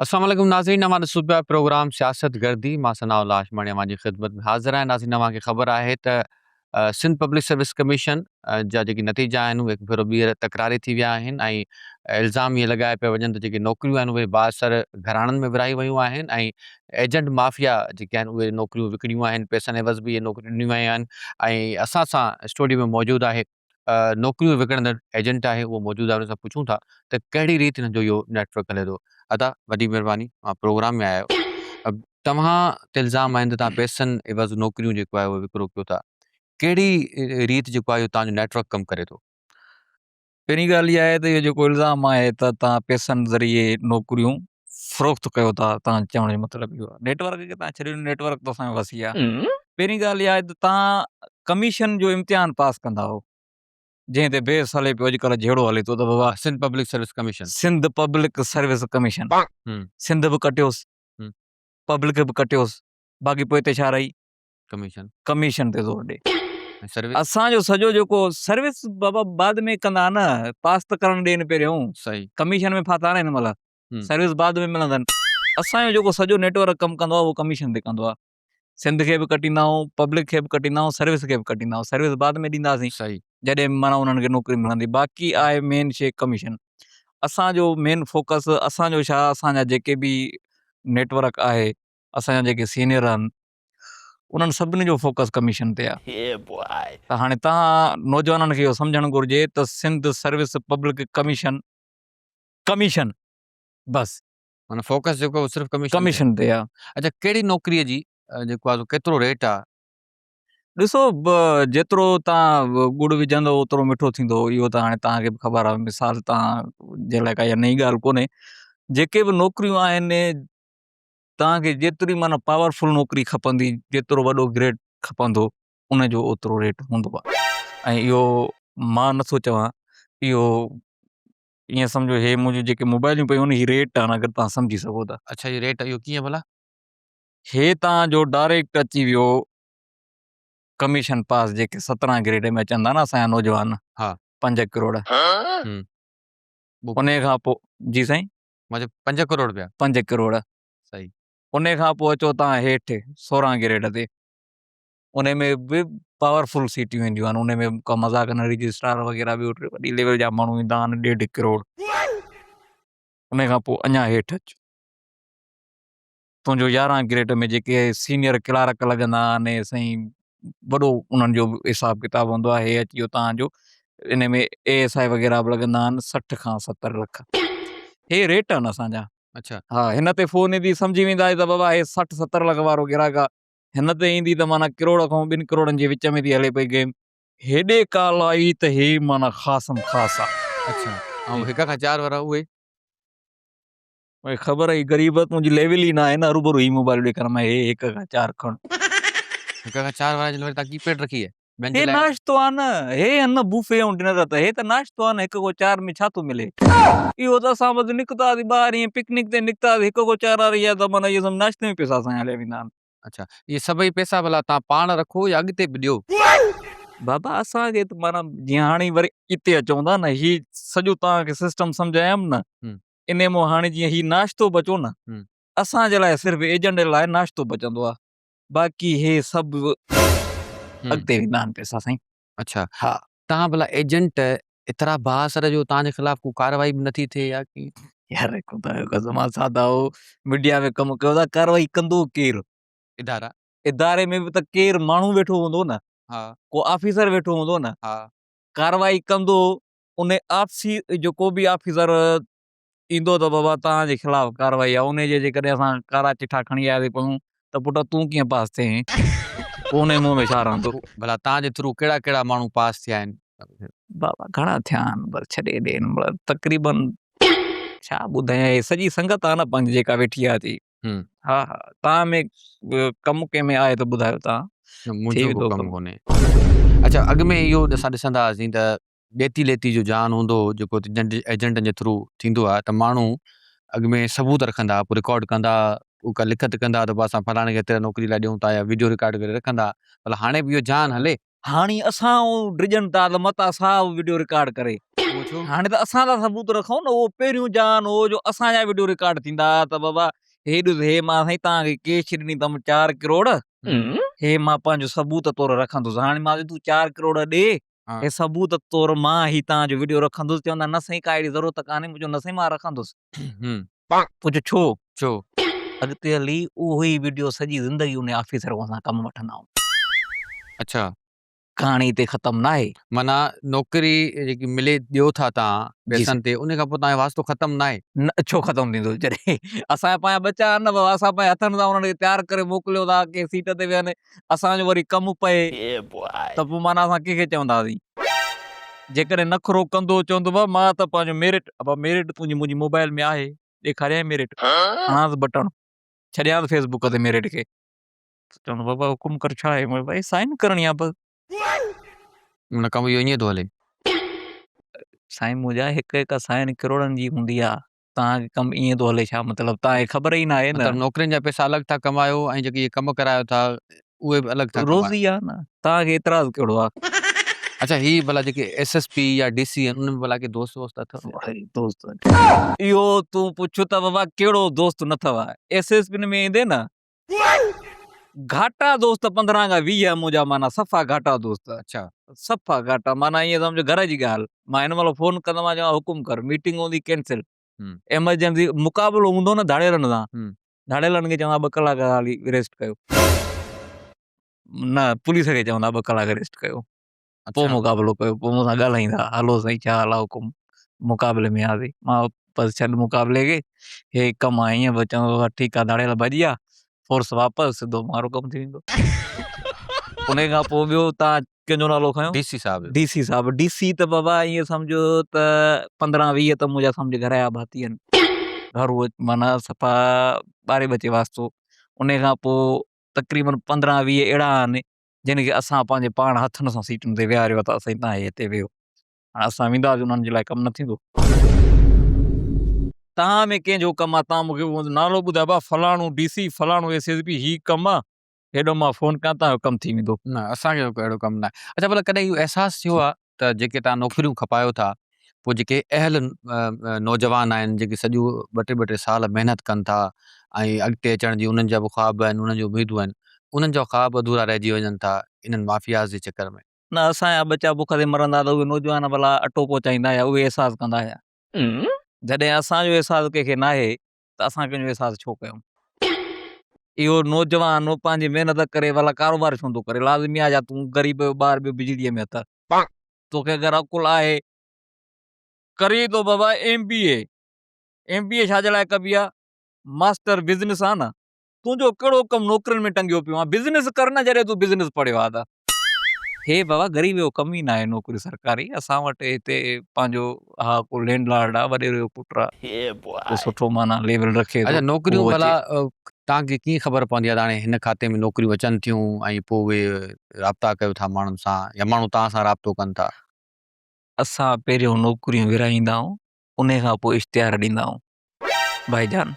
السلام عليڪم ناظرين اوهان ڏسو پيا پروگرام سياست گردي مان ثناء الله هاشماڻي اوهان جي خدمت ۾ حاضر آهيان ناظرين اوهان کي خبر آهي ته سنڌ پبلڪ سروس ڪميشن جا جيڪي نتيجا آهن اهي هڪ ڀيرو ٻيهر تڪراري ٿي ويا آهن ۽ الزام اهي لڳايا پيا وڃن ته جيڪي نوڪريون آهن اهي بااثر گهراڻن ۾ ورهائي ويون آهن ۽ ايجنٽ مافيا جيڪي آهن اهي نوڪريون وڪڻيون آهن پئسن عيوض به اهي نوڪريون ڏنيون ويون آهن ۽ اسان سان اسٽوڊيو ۾ موجود آهي نوڪريون وڪڻندڙ ايجنٽ آهي اهو موجود آهي ان سان پڇون ٿا ته ڪهڙي ريت هن جو اهو نيٽورڪ هلي ٿو ادا وڏي مهرباني اوهان پروگرام ۾ آيا آهيو توهان تي الزام آهن ته توهان پئسن عيوض نوڪريون جيڪو آهي اهو وڪرو ڪيو ٿا ڪهڙي ريت جيڪو آهي توهان جو نيٽورڪ ڪم ڪري ٿو. پهرين ڳالهه اها آهي ته اهو جيڪو الزام آهي ته توهان پئسن ذريعي نوڪريون فروخت ڪيو ٿا توهان چوڻ جو مطلب اهو آهي نيٽورڪ کي توهان ڇڏيو نيٽورڪ ته اسان جو وسيع آهي پهرين ڳالهه اها آهي ته توهان ڪميشن جو امتحان پاس ڪندا هو جنهن تي بحث هلي پيو اڄڪلهه جهيڙو هلي ٿو ته بابا Sindh public service commission Sindh public service commission Sindh به ڪٽيوس پبلڪ به ڪٽيوس باقي پوئتي ڇا رهي ڪميشن ڪميشن تي زور ڏي سروس اسان جو سڄو جيڪو سروس بابا بعد ۾ ڪندا نه پاس ته ڪرڻ ڏين پهريون صحيح ڪميشن ۾ ڦاٿا نه هن مهل سروس بعد ۾ ملندن اسان جو جيڪو سڄو نيٽورڪ ڪم ڪندو آهي اهو ڪميشن تي ڪندو آهي سنڌ کي به ڪٽيندا آهيون پبلڪ کي به ڪٽيندا آهيون سروس کي به ڪٽيندا آهيون سروس بعد ۾ ڏينداسين صحيح جڏهن معنيٰ انهن کي نوڪري ملندي باقي آهي مين شي ڪميشن اسان جو مين فوڪس اسان جو ڇا اسان جا جيڪي به نيٽورڪ آهي اسان جا جيڪي سينيئر آهن انهن سڀني جو فوڪس ڪميشن تي آهي ته هاڻي توهان نوجوانن کي اهو سمجهڻ گهرجي ته Sindh service public commission commission بس معنيٰ فوڪس جيڪو صرف ڪميشن ڪميشن تي آهي. اچا ڪهڙي نوڪري جي جيڪو آهي ڪيترو ريٽ آهي؟ ڏسو جيترو توهان ڳڙ وجهندو اوترو مٺو ٿيندو اهو ته هاڻي توهان کي به خبر آهي مثال توهان جي لاء ڪا اها نئين ڳالهه ڪونهي جيڪي به نوڪريون آهن توهان کي جيتري معنيٰ پاورفل نوڪري کپندي جيترو وڏو گريڊ کپندو ان جو اوترو ريٽ هوندو آهي ۽ اهو مان نٿو چوان اهو ائين سمجهو هي منهنجون جيڪي موبائلون پيون آهن هي ريٽ آهن اگر توهان سمجهي سگهو ته. اڇا هي ريٽ اهو ڪيئن ڀلا؟ هي توهان جو ڊائريڪٽ اچي ويو ڪميشن پاس جيڪي 17 گريڊ ۾ اچن ٿا نه اسان جا نوجوان ها 5 ڪروڙ انهي کان پوء جي سائين. مطلب 5 ڪروڙ رپيا. 5 ڪروڙ. صحيح. انهي کان پوء اچو تان هيٺ 16 گريڊ تي انهي ۾ به پاورفل سيٽيون اينديون آهن انهي ۾ ڪا مذاق نه رجسٽرار وغيره به وڏي ليول جا ماڻهو ايندا آهن ڏيڍ ڪروڙ انهي کان پوء اڃا هيٺ اچ تنهنجو 11 گريڊ ۾ جيڪي سينيئر ڪلارڪ لڳندا آهن سائين وڏو انهن جو به حساب ڪتاب هوندو آهي هي اچي ويو تان جو ان ۾ اي ايس I وغيره به لڳندا آهن 60 کان 70 لک هي ريٽ آهن اسان جا اڇا ها هن تي فون ايندي سمجهي ويندا آهيو ته بابا هي 60 70 لک وارو گراهڪ آهي هن تي ايندي ته معنيٰ ڪروڙ کان ٻن ڪروڙن جي وچ ۾ ٿي هلي پئي گيم هيڏي ڪال آئي ته هي معنيٰ خاصم خاص آهي. اڇا ۽ هڪ کان چار وارا اهي؟ مونکي خبر آهي غريب تنهنجي ليول ئي ناهي نه هروڀرو هي موبائل ڏيکار مان هي هڪ کان چار کڻ. هڪ کان چار وارا جن وري تان ڪي پيڊ رکي آهي ٻين هي جي لاء. ناشتو آ نه هي آهن نه بوفي ۽ ڊنر ته هي ته ناشتو آ نه هڪ کان چار ۾ ڇا ٿو ملي اهو ته اسان بس نڪتاسين ٻاهر ائين پڪنڪ تي نڪتاسين هڪ کان چار واري اها ته معنيٰ اهي سڀ ناشتي ۾ پئسا اسان جا هليا ويندا آهن. اڇا اهي سڀئي پئسا ڀلا تان پاڻ رکو يا اڳتي به ڏيو. بابا اسان کي ته معنيٰ جيئن هاڻي وري اتي اچون ٿا نه هي سڄو توهان کي سسٽم سمجهايم نه انهي مون هاڻي جيئن هي ناشتو بچو نه اسان جي لاء صرف ايجنٽ لاء ناشتو بچندو آ باقي هي سڀ اڳتي ويندا آهن پئسا سائين. اڇا ها. تان ڀلا ايجنٽ ايترا بااثر جو تان جي خلاف ڪو ڪارروائي به نٿي ٿئي يا ڪي. يار خدا جو قسم آ سادا هو ميڊيا ۾ ڪم ڪيو ٿا ڪارروائي ڪندو ڪير. ادارا. اداري ۾ به ته ڪير ماڻهو ويٺو هوندو نه. ها. ڪو آفيسر ويٺو هوندو نه. ها. ڪارروائي ڪندو ان آفسي جو ڪو به آفيسر ايندو ته بابا توهان جي خلاف ڪارروائي آهي ان جي جيڪڏهن اسان ڪارا چٺا کڻي آياسين پيون ته پٽ تون ڪيئن پاس ٿئين پوء ان جي منهن ۾ ڇا رهندو. ڀلا توهان جي ٿرو ڪهڙا ڪهڙا ماڻهو پاس ٿيا آهن؟ بابا گهڻا ٿيا آهن پر ڇڏي ڏي تقريبن ڇا ٻڌايان هي سڄي سنگت آهي نه پنهنجي جيڪا ويٺي آهي ٿي ها ها توهان ۾ ڪم ڪنهن ۾ آهي ته ٻڌايو توهان. نه منهنجو ڪو ڪم ڪونهي. اڇا اڳ ۾ اهو اسان ڏسندا هئاسين ته ڏيتي ليتي جو جهان هوندو هو جيڪو ايجنٽن جي ٿرو ٿيندو آهي ته ماڻهو اڳ ۾ ثبوت رکندا هئا پوء رڪارڊ ڪندا هئا پوء ڪا لکت ڪندا هئا ته اسان فلاڻي کي ايترا نوڪري لاء ڏيون ٿا يا وڊيو رڪارڊ ڪري رکندا هئا ڀلا هاڻي به اهو جهان هلي؟ هاڻي اسان ڊڄن ٿا ته متان صاحب وڊيو رڪارڊ ڪري. هاڻي ته اسان ٿا ثبوت رکون نه اهو پهريون جهان هو جو اسان جا وڊيو رڪارڊ ٿيندا ها ته بابا هي ڏس هي مان سائين توهان کي ڪيش ڏني اٿم چار ڪروڙ هي مان پنهنجو ثبوت طور رکندس هاڻي مان تون چار ڪروڙ ڏي هي ثبوت طور مان هي توهان جو وڊيو رکندس چوندا نه سائين ڪا اهڙي ضرورت ڪانهي مون چيو نه سائين مان رکندس پوء چيو ڇو ڇو اڳتي هلي اهو ئي وڊيو سڄي زندگي ان آفيسر کان اسان ڪم وٺندا آهيون. اڇا. ڪهاڻي هتي ختم ناهي. معنيٰ نوڪري جيڪي ملي ڏيو ٿا توهان پئسن تي ان کان پوء توهان جو واسطو ختم ناهي. نه ڇو ختم ٿيندو جڏهن اسان جا پنهنجا ٻچا آهن نه بابا اسان پنهنجي هٿن سان انهن کي تيار ڪري موڪليو ٿا ڪنهن سيٽ تي ويهن اسان جو وري ڪم پئي ته پوء معنيٰ اسان ڪنهن کي چونداسين جيڪڏهن نخرو ڪندو چوندو بابا مان ته پنهنجو ميرٽ ابا ميرٽ تنهنجي منهنجي موبائل ۾ آهي ڏيکاريانء ميرٽ هڻانس بٽڻ ڇڏيانس فيس بڪ تي ميرٽ کي. چوندو بابا حڪم ڪر ڇا آهي؟ ڀائي سائن ڪرڻي آ بس. معنيٰ ڪم اهو ائين ٿو هلي. سائين منهنجا هڪ هڪ سائن ڪروڙن جي هوندي آ توهان کي ڪم ائين ٿو هلي ڇا مطلب توهان کي خبر ئي ناهي نه. مطلب نوڪرين جا پئسا الڳ ٿا ڪمايو ۽ جيڪي اهي ڪم ڪرايو ٿا اهي به الڳ ٿا ڪمايو. روزي آ نه توهان کي اعتراض ڪهڙو آ. اڇا هي ڀلا جيڪي ايس ايس پي يا ڊي سي آهن انهن ۾ ڀلا ڪي دوست ووست اٿو؟ دوست اهو تون پڇ ته بابا ڪهڙو دوست نه اٿو ايس ايس پي ۾ ايندي نه گهاٽا دوست 15 کان 20 منهنجا معنيٰ صفا گهاٽا دوست. اڇا. صفا گهاٽا معنيٰ ائين سمجهه گهر جي ڳالهه. مان هن مهل فون ڪندو آهيان چوان حڪم ڪر ميٽنگ هوندي ڪينسل. ايمرجنسي مقابلو هوندو نه ڌاڙيلن سان ڌاڙيلن کي چوندا ٻه ڪلاڪ هلي ريسٽ ڪيو نه پوليس کي چوندا ٻه ڪلاڪ ريسٽ ڪيو. پوء مقابلو ڪيو پوء مون سان ڳالهائيندا هلو سائين ڇا حال آ حڪم مقابلي ۾ آسي مان بس ڇڏ مقابلي کي هي ڪم آ ائين به چوندو آ ٺيڪ آ ڌاڙيل ڀڄي ويا فورس واپس سڌو مارو ڪم ٿي ويندو ان کان پوء ٻيو تان ڪنهن جو نالو کنيو ڊي سي صاحب ڊي سي صاحب ڊي سي ته بابا ائين سمجهو ته 15 20 ته منهنجا سمجهه گهر جا ڀاتي آهن گهر معنيٰ صفا ٻاري ٻچي واسطو ان کان پوء تقريبن 15 20 اهڙا آهن جن کي اسان پنهنجي پاڻ هٿن سان سيٽن تي ويهاريو آهي ته اسين تان هي هتي ويهو. هاڻي اسان وينداسين انهن جي لاء ڪم نه ٿيندو. توهان ۾ ڪنهن جو ڪم آهي توهان مون کي نالو ٻڌايو ڀاء فلاڻو ڊي سي فلاڻو ايس ايس پي هي ڪم آهي هيڏو مان فون ڪيان توهان جو ڪم ٿي ويندو. نه اسان کي ڪو اهڙو ڪم ناهي. اڇا ڀلا ڪڏهن اهو احساس ٿيو آهي ته جيڪي توهان نوڪريون کپايو ٿا پوء جيڪي اهل نوجوان آهن جيڪي سڄو ٻه ٽي ٻه ٽي سال محنت ڪن ٿا ۽ اڳتي اچڻ جي انهن جا به خواب آهن انهن جون اميدون آهن انهن جا خواب اڌورا رهجي وڃن ٿا انهن مافياز جي چڪر ۾. نه اسان جا ٻچا بک تي مرندا ته اهي نوجوان ڀلا اٽو پهچائيندا يا اهي احساس ڪندا يا جڏهن اسان جو احساس ڪنهن کي ناهي ته اسان ڪنهن جو احساس ڇو ڪيون. اهو نوجوان پنهنجي محنت ڪري ڀلا ڪاروبار ڇو نٿو ڪري لازمي آهي ڇا تون غريب جو ٻار ٻيو بجليء ۾ هٿ توکي اگر عقل آهي ڪرين ٿو بابا M B A M B A ڇا جي لاء ڪبي آهي ماسٽر بزنس آهي نه تنهنجو ڪهڙو ڪم نوڪرين ۾ ٽنگيو پيو آهين بزنس ڪر نه جڏهن تون بزنس پڙهيو آهي ته. هي بابا غريب جو ڪم ئي ناهي نوڪري سرڪاري اسان وٽ هتي پنهنجو ها ڪو لينڊ لارڊ آ وڏيري جو پٽ آ ڪو سٺو معنيٰ ليول رکي ٿو اڇا نوڪريون ڀلا توهان کي ڪيئن خبر پوندي آ ته هاڻي هن کاتي ۾ نوڪريون اچن ٿيون ۽ پوء اهي رابطا ڪيو ٿا ماڻهن سان يا ماڻهو توهان سان رابطو ڪن ٿا. اسان پهريون نوڪريون ورهائيندا آهيون انهي کان پوء اشتهار ڏيندا آهيون ڀائي جان.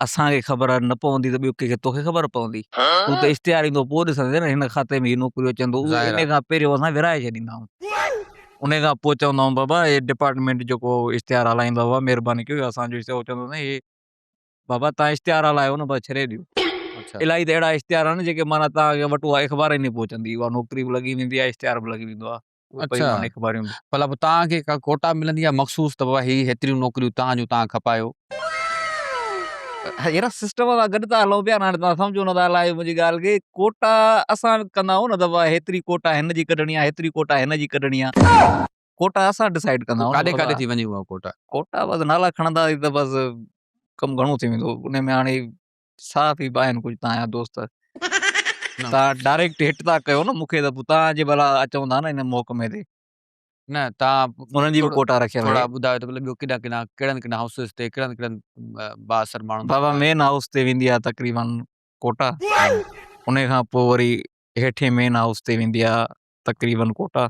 اسان کي خبر نه پوندي ته ٻيو ڪنهن کي توکي خبر پوندي؟ تون ته اشتهار ايندو پوء ڏسندين نه هن کاتي ۾ هي نوڪريون اچن ٿو اهو ان کان پهريون اسان ورهائي ڇڏيندا آهيون ان کان پوء چوندا آهيون بابا هي ڊپارٽمينٽ جيڪو اشتهار هلائيندو آهي مهرباني ڪيو اسان جو اشتهار چوندو سائين هي بابا تان اشتهار هلايو نه بس ڇڏي ڏيو الائي ته اهڙا اشتهار آهن جيڪي معنيٰ تان وٽ اها اخبار ئي نه پهچندي اها نوڪري به لڳي ويندي آهي اشتهار به لڳي ويندو آهي اڇا ڀلا پوء توهان کي ڪا ڪوٽا ملندي آهي مخصوص ته بابا هي هيتريون نوڪريون توهان جون توهان کپايو. يار سسٽم سان گڏ ٿا هلون پيا نه هاڻي توهان سمجهو نٿا الائي منهنجي ڳالهه کي ڪوٽا اسان ڪندا آهيون نه ته بابا هيتري ڪوٽا هن جي ڪڍڻي آهي هيتري ڪوٽا هن جي ڪڍڻي آهي ڪوٽا اسان ڊسائيڊ ڪندا آهيون ڪاڏي ڪاڏي ٿي وڃي اها ڪوٽا ڪوٽا بس نالا کڻنداسين ته بس ڪم گهڻو ٿي ويندو ان ۾ هاڻي صحافي به آهن ڪجهه توهان جا دوست توهان ڊائريڪٽ هٽ ٿا ڪيو نه مونکي ته پوء توهان جي ڀلا اچون ٿا نه هن محڪمي تي نه توهان انهن جي به ڪوٽا رکيل ٿورا ٻڌايو ته ڀلا ٻيو ڪيڏانهن ڪيڏانهن ڪهڙن ڪهڙن هائوسز تي ڪهڙن ڪهڙن بااثر ماڻهن بابا مين هائوس تي ويندي آهي تقريبن ڪوٽا ان کان پوء وري هيٺين مين هائوس تي ويندي آهي تقريبن ڪوٽا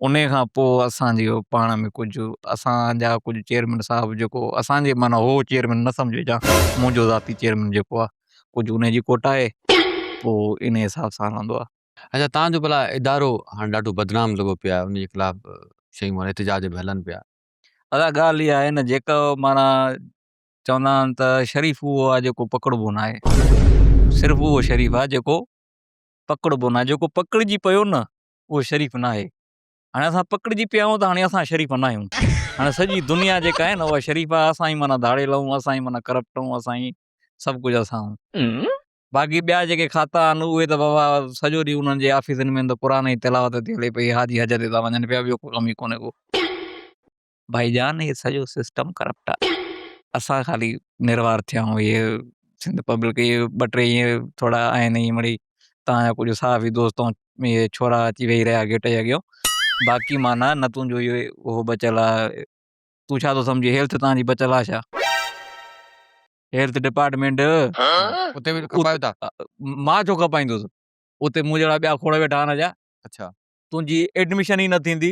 انهي کان پوء اسان جي پاڻ ۾ ڪجهه اسان جا ڪجهه چيئرمين صاحب جيڪو اسان جي معنيٰ هو چيئرمين نه سمجهجان منهنجو ذاتي چيئرمين جيڪو آهي ڪجهه انهي جي ڪوٽا آهي پوء انهي حساب سان هلندو آهي. اچا تان جو ڀلا ادارو هاڻ ڏاڍو بدنام لڳو پيو آهي ان جي خلاف شيون هاڻي احتجاج به هلن پيا. ادا ڳالهه اها آهي نه جيڪو معنيٰ چوندا آهن ته شريف اهو آهي جيڪو پڪڙبو ناهي صرف اهو شريف آهي جيڪو پڪڙبو ناهي جيڪو پڪڙجي پيو نه اهو شريف ناهي هاڻي اسان پڪڙجي پيا آهيون ته هاڻي اسان شريف ناهيون هاڻي سڄي دنيا جيڪا آهي نه اها شريف آهي اسان ئي معنيٰ ڌاڙيل آهيون اسان ئي معنيٰ ڪرپٽ آهيون اسان ئي سڀ ڪجهه اسان آهيون باقي ٻيا جيڪي کاتا آهن اهي ته بابا سڄو ڏينهن انهن جي آفيسن ۾ ته قرآن جي تلاوت ٿي هلي پئي حاجي حج تي ٿا وڃن پيا ٻيو ڪو ڪم ئي ڪونهي ڪو. ڀائي جان هي سڄو سسٽم ڪرپٽ آ اسان خالي نروار ٿيا آهيون هي سنڌ پبلڪ هي ٻه ٽي ائين ٿورا آهن ائين مڙئي تان جا ڪجهه صحافي دوست ۽ ڇورا اچي ويهي رهيا گيٽ جي اڳيان باقي معنيٰ نه تنهنجو اهو بچيل آ تون ڇا ٿو سمجهين هيلٿ تان جي بچيل آ ڇا هيلٿ ڊپارٽمينٽ اتي به کپايو ٿا مان ڇو کپائيندس اتي مون جهڙا ٻيا کوڙ ويٺا آهن اڃا اڇا تنهنجي ايڊميشن ئي نه ٿيندي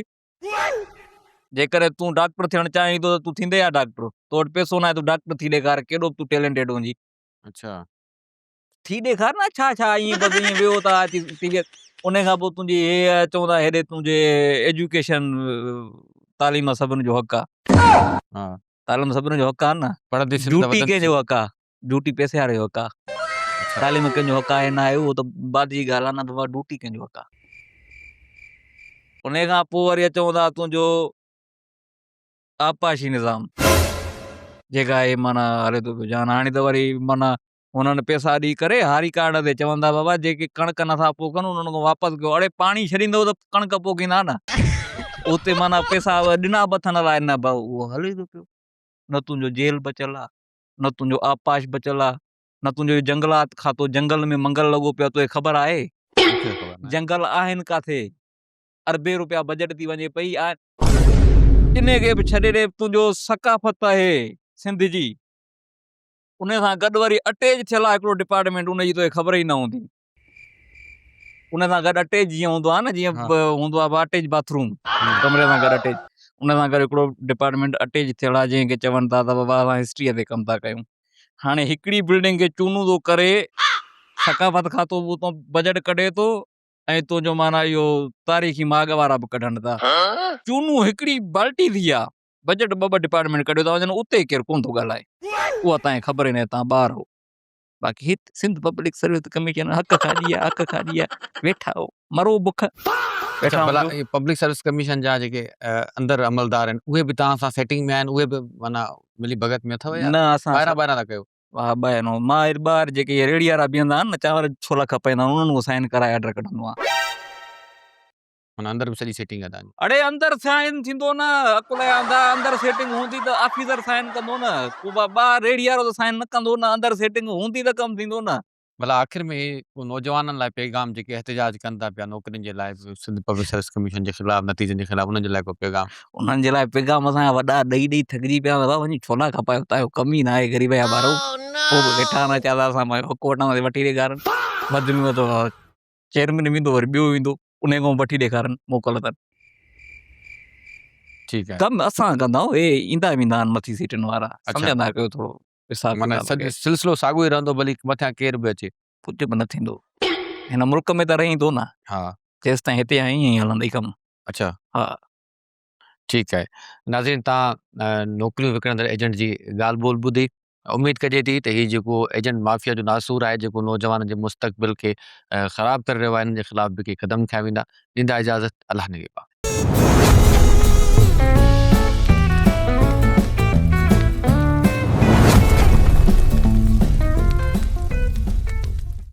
جيڪڏهن تون ڊاڪٽر ٿيڻ چاهين ٿو ته تون ٿيندين يا ڊاڪٽر؟ تو وٽ پئسو ناهي تون ڊاڪٽر ٿي ڏيکار ڪيڏو به تون ٽيلنٽيڊ هجين. اڇا. ٿي ڏيکار نه ڇا ڇا ائين بس ائين ويو ته اچي ٿي ويس ان کان پوء تنهنجي هي چون ٿا هيڏي تنهنجي ايجوڪيشن تعليم سڀن جو حق آ. ها. تعليم سڀن جو حق آ نه. پڙهندي سنڌ ته ڊيوٽي وڌندي ڪنهن جو حق آ؟ ڊيوٽي پئسي واري جو حق آ. تعليم ڪنهن جو حق آهي نه آهي اهو ته بعد جي ڳالهه آ نه بابا ڊيوٽي ڪنهن جو حق آ. انهي کان پوء وري اچون ٿا تنهنجو آبپاشي نظام جيڪا هي معنيٰ هلي ٿو پيو جان هاڻي ته وري معنيٰ هنن پئسا ڏئي ڪري هاري ڪارڊ تي چون ٿا بابا جيڪي ڪڻڪ نٿا پوکن انهن کان واپس ڪيو اڙي پاڻي ڇڏيندو ته ڪڻڪ پوکيندا نه اتي معنيٰ پئسا ڏنا به اٿن الائي نه اهو هلي ٿو پيو نه تنهنجو جيل بچيل آ نه تنهنجو آبپاش بچيل آ نه تنهنجو جنگلات کاتو جنگل ۾ منگل لڳو پيو آ توکي خبر آهي جنگل آهن ڪاٿي اربين روپيا بجيٽ ٿي وڃي پئي انهي کي به ڇڏي ڏي تنهنجو ثقافت آهي سنڌ جي انهي سان گڏ وري اٽيچ ٿيل آهي هڪڙو ڊپارٽمينٽ ان جي توکي خبر ئي نه هوندي ان سان گڏ اٽيچ جيئن هوندو آهي نه جيئن هوندو آهي اٽيچ باٿ روم ڪمري سان گڏ اٽيچ ان سان گڏ هڪڙو ڊپارٽمينٽ اٽيچ ٿيل آهي جنهن کي چون ٿا ته بابا اسان هسٽريء تي ڪم ٿا ڪيون هاڻي هڪڙي بلڊنگ کي چونو ٿو ڪري ثقافت کاتو به اتان بجيٽ ڪڍي ٿو ۽ تنهنجو معنيٰ اهو تاريخي ماڳ وارا به ڪڍن ٿا چونو هڪڙي بالٽي ٿي آهي بجيٽ ٻه ٻه ڊپارٽمينٽ ڪڍيو ٿا وڃن اتي ڪير ڪونه ٿو ڳالهائي اها تانکي خبر ئي ناهي تان ٻار هو باقي هت سنڌ پبلڪ سروس ڪميشن حق کاڄي آ حق کاڄي آ ويٺا هو مرو بک ويٺا ڀلا اهي پبلڪ سروس ڪميشن جا جيڪي اندر عملدار آهن اهي به توهان سان سيٽنگ ۾ آهن اهي به معنيٰ ملي ڀڳت ۾ اٿو يا نه اسان ٻاهران ٻاهران ٿا ڪيو ها ٻاهران مان ٻاهر جيڪي ريڙهي وارا بيهندا آهن نه چانور ڇولا کپائيندا آهن انهن کان سائن ڪرائي آرڊر ڪڍندو آهيان معنيٰ اندر به سڄي سيٽنگ آهي تنهنجي. اڙي اندر سائن ٿيندو نه عقل جا انڌا اندر سيٽنگ هوندي ته آفيسر سائن ڪندو نه ڪو ٻاهر ريڙهي وارو ته سائن نه ڪندو نه اندر سيٽنگ هوندي ته ڪم ٿيندو نه. ڀلا آخر ۾ ڪو نوجوانن لاء پيغام جيڪي احتجاج ڪن ٿا پيا نوڪرين جي لاء سنڌ پبلڪ سروس ڪميشن جي خلاف نتيجن جي خلاف انهن جي لاء ڪو پيغام. انهن جي لاء پيغام اسان جا وڏا ڏئي ڏئي ٿڪجي پيا آهن بابا وڃي ڇولا کپايو تان جو ڪم ئي ناهي غريب جا ٻارو پوء به ويٺا آهن چيا ته اسان پنهنجو حق وٺنداسين وٺي ڏيکارن وڌ ۾ وڌ چيئرمين ويندو وري ٻيو ايندو انهي کان وٺي ڏيکارن موڪل اٿن. ٺيڪ آهي. ڪم اسان ڪندا آهيون اهي ايندا ويندا آهن مٿي سيٽن وارا سمجهندا ڪيو ٿورو حساب معنيٰ ڪتاب سڄو سلسلو ساڳيو ئي رهندو ڀلي مٿيان ڪير به اچي. ڪجهه به نه ٿيندو هن ملڪ ۾ ته رهين ٿو نه. ها. جيستائين هتي آهين ائين ئي هلندئي ڪم. اڇا. ها. ٺيڪ آهي ناظرين تان نوڪريون وڪڻندڙ ايجنٽ جي ڳالهه ٻولهه ٻڌي اميد ڪجي ٿي ته هي جيڪو ايجنٽ مافيا جو ناسور آهي جيڪو نوجوانن جي مستقبل کي خراب ڪري رهيو آهي ان جي خلاف به ڪي قدم کنيا ويندا ڏيندا اجازت الله نگهبان.